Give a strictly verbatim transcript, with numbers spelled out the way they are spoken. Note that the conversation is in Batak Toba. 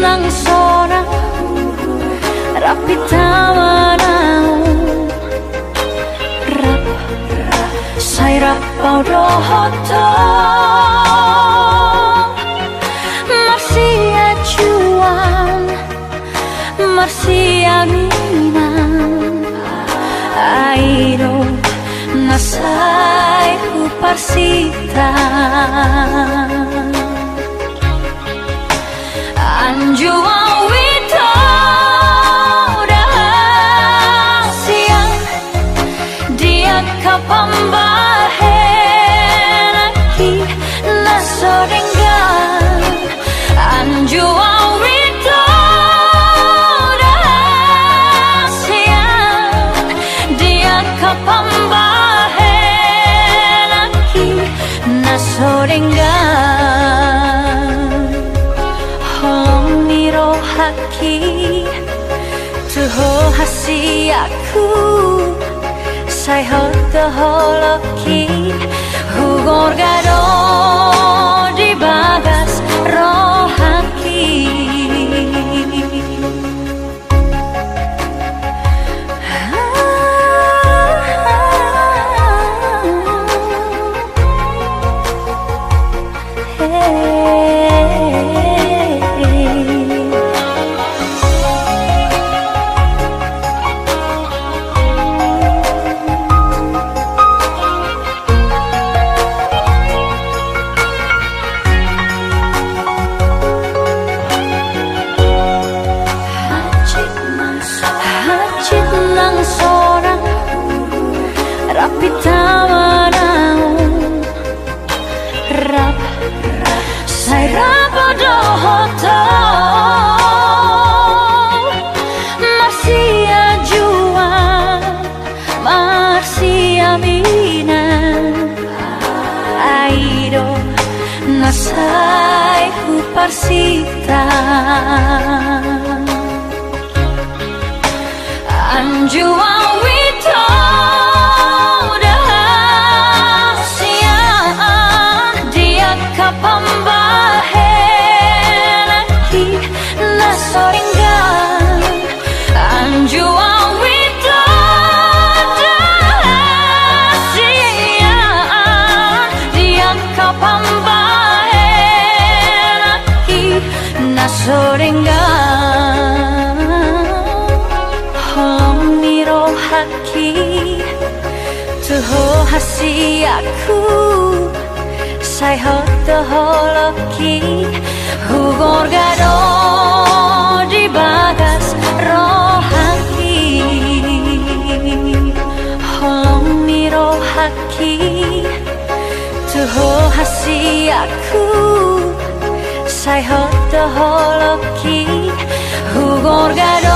Nang sonang rap hita manaon, rap, sai rap au dohot ho. Marsiajuan, marsiaminan, ai do na sai huparsinta. Anju au ito da hasian di angka pambahenanki na so denggan. Anju au ito da hasian di angka pambahenanki na so denggan. Holong ni rohangki tu ho hasianku, sai hot do holongki hugorga do di bagas rohangki. Hansit nang sonang rap hita manaon, rap, sai rap au dohot ho. Marsiajuan, marsiaminan, ai do na sai huparsinta. Anju au ito da hasian di angka pambahenanki na so denggan. Anju au ito da hasian di angka pambahenanki na so denggan. Holong ni rohangki tu ho hasianku, sai hot do holongki hugorga do di bagas rohangki. Holong ni rohangki tu ho hasianku, sai hot do holongki hugorga do